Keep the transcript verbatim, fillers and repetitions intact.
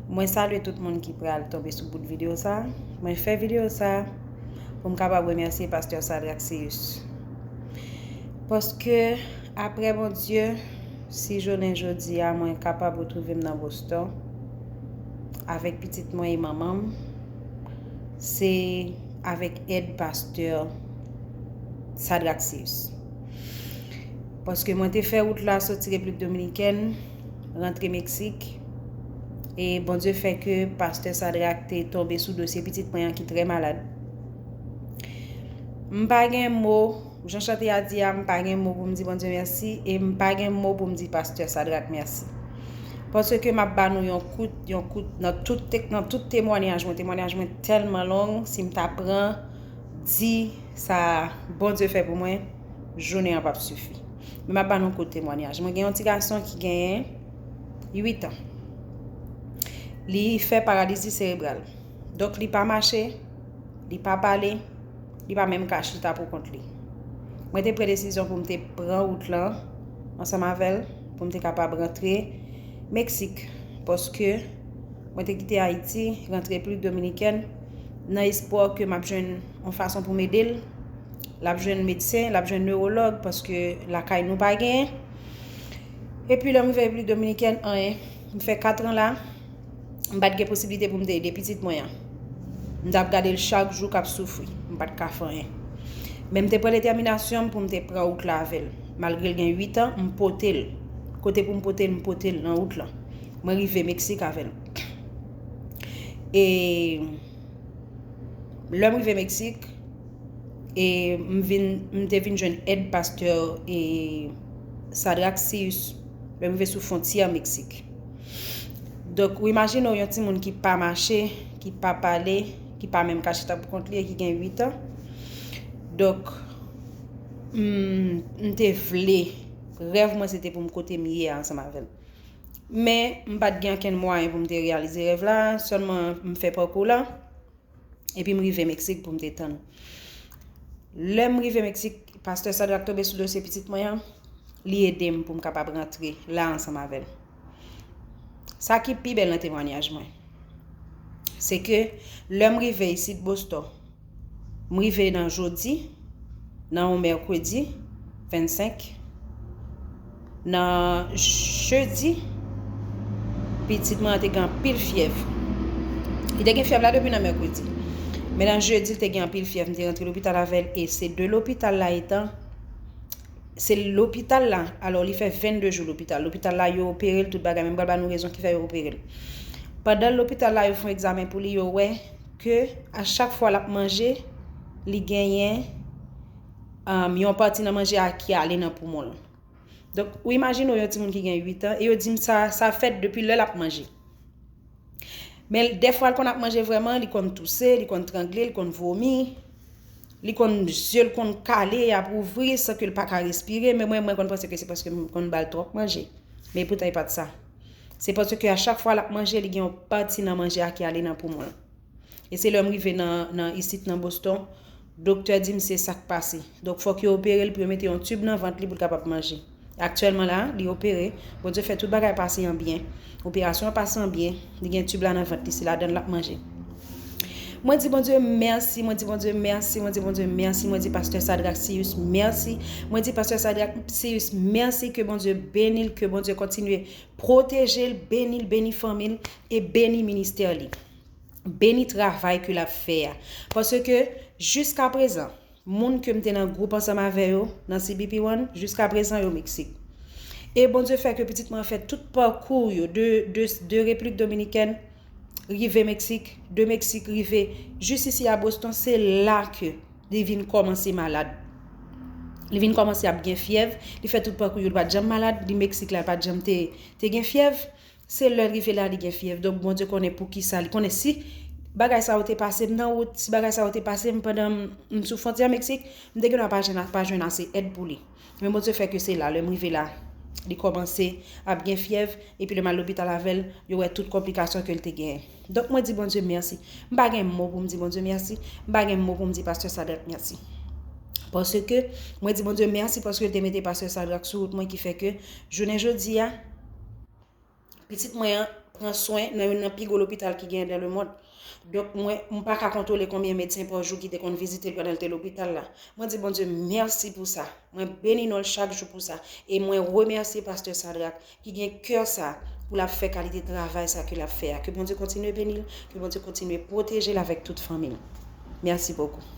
Mwen salye tout moun ki pral tonbe sou bout videyo sa. Mwen fè videyo sa pou m kapab remèsye Pastè Sadrac Seyus. Paske apre Bondye, si jounen jodi a mwen kapab retwouve m nan Boston avèk pitit mwen e manman m, se avèk èd Pastè Sadrac Seyus. Paske mwen te fè wout la soti Repiblik Dominikèn, rantre Meksik, e Bondye fè ke Pastè Sadrac te tonbe sou dosye pitit mwen an ki trè malad. M pa gen mo, jan chante a di a, m pa gen mo pou m di Bondye mèsi, e m pa gen mo pou m di Pastè Sadrac mèsi. Paske m ap ba nou yon kout, yon kout, nan tout, nan tout temwanyaj mwen, temwanyaj mwen tèlman long, si m ta pran di sa Bondye fè pou mwen, jounen an p ap sifi. Men m ap ba nou kout temwanyaj. Mwen gen yon ti gason ki genyen uit an. Li fè paralizi serebral. Donk, li pa mache, li pa pale, li pa menm ka chita pou kont li. Mwen te pran desizyon pou m te pran wout lan ansanm avè l, pou m te kapab rantre Meksik, paske mwen te kite Ayiti, rantre Repiblik Dominikèn, nan espwa ke m ap jwenn yon fason pou m ede l. L ap jwenn medsen, l ap jwenn newològ, paske lakay nou pa genyen. Epi lè m rive Repiblik Dominikèn, anyen. M fè kat an la, m pa t gen posiblite pou m te ede pitit mwen an. M t ap gade l chak jou k ap soufri. M pa t ka fè anyen. Men m te pran detèminasyon m pou m te pran wout la avè l. Malgre l gen uit an, m pote l. Kote pou m pote l, m pote l nan wout lan. Mwen rive Meksik avè l. E lè m rive Meksik, e m vin, m te vin jwenn èd pastè e Sadrac Seyus lè m rive sou fwontyè Meksik. Donk, ou imajine w yon timoun ki pa mache, ki pa pale, ki pa menm ka chita pou kont li e ki gen uit an. Donk, m, m te vle, rèv mwen se te pou m kote m ye a ansanm avè l. Men, m pa t gen okenn mwayen pou m te reyalize rèv la, sèlman m fè pakou la. Epi m rive Meksik pou m te tann. Lè m rive Meksik, pastè Sadrac tonbe sou dosye pitit mwen an, li ede m pou m kapab rantre la ansanm avè l. Sa ki pi bèl nan temwanyaj mwen, se ke lè m rive isit Boston, m rive nan jodi, nan yon mèkredi, vennsenk, nan jedi, pitit mwen an te gen anpil fyèv. Li te gen fyèv la depi nan mèkredi. Men nan jedi, li te gen anpil fyèv. M te rantre lopital avè l e se de lopital la etan, se lopital la. Alò, li fè vennde jou lopital. Lopital la, yo opere l, tout bagay. Men m pral ba nou rezon ki fè yo opere l. Pandan lopital la, yo fè yon egzamen pou li, yo wè ke a chak fwa l ap manje, li genyen, um, yon pati nan manje a ki ale nan poumon l. Donk, ou imajine w yon timoun ki gen uit an, e yo di m sa, sa fèt depi lè l ap manje. Men dèfwa l konn ap manje vrèman, li konn touse, li konn trangle, li konn vomi, li konn, zye l konn kale, y ap ouvri san ke l pa ka respire. Men mwen, mwen konn panse ke se paske m konn ba l twòp manje. Men poutan, e pa t sa. Se paske a chak fwa l ap manje, li gen yon pati nan manje a ki ale nan poumon l. E se lè m rive nan, nan isit nan Boston, doktè di m se sa k pase. Donk, fòk yo opere l pou yo mete yon tib nan vant li pou l kapab manje. Aktyèlman la, li opere. Bondye fè tout bagay pase an byen. Operasyon an pase an byen. Li gen tib la nan vant li, se ladan l l ap manje. Mwen di Bondye mèsi, mwen di Bondye mèsi, mwen di Bondye mèsi, mwen di pastè Sadrac Seyus mèsi, mwen di pastè Sadrac Seyus mèsi, ke Bondye beni l, ke Bondye kontinye pwoteje l, beni l, beni fanmi l, e beni ministè li. Beni travay ke l ap fè a. Paske, jiskaprezan, moun ke m te nan gwoup ansanm avè yo, nan C B P One, jiskaprezan yo Meksik. E Bondye fè ke pitit mwen fè tout pakou yo, de, de, de Repiblik Dominikèn, rive Meksik, de Meksik, rive jis isi a Boston, se la ke li vin kòmanse malad. Li vin kòmanse ap gen fyèv, li fè tout pakou yo, li pa t janm malad, li Meksik la, li pa t janm te, te gen fyèv. Se lè l rive la, li gen fyèv. Donk, Bondye konnen poukisa. Li konnen si bagay sa yo te pase m nan wout, si bagay sa yo te pase m pandan m, m sou fwontyè Meksik, m te gendwa pa jwenn, pa jwenn ase èd pou li. Men Bondye fè ke se la, lè m rive la, li kòmanse ap gen fyèv, epi lè m al lopital avè l, yo wè tout konplikasyon ke l te genyen. Donk, mwen di Bondye mèsi. M pa gen mo pou m di Bondye mèsi. M pa gen mo pou m di pastè Sadrac mèsi. Paske, mwen di Bondye mèsi paske l te mete pastè Sadrac sou wout mwen ki fè ke, jounen jodi a, pitit mwen an pran swen nan youn nan pi gwo lopital ki genyen dans le monde. Donk, mwen, m pa ka kontwole konbyen medsen pa jou ki te konn vizite l pandan l te lopital la. Mwen di Bondye mèsi pou sa. Mwen beni non l chak jou pou sa. E mwen remèsye pastè Sadrac ki gen kè sa pou l ap fè kalite travay sa ke l ap fè a. Ke Bondye kontinye beni l, ke Bondye kontinye pwoteje l avèk tout fanmi l. Merci beaucoup.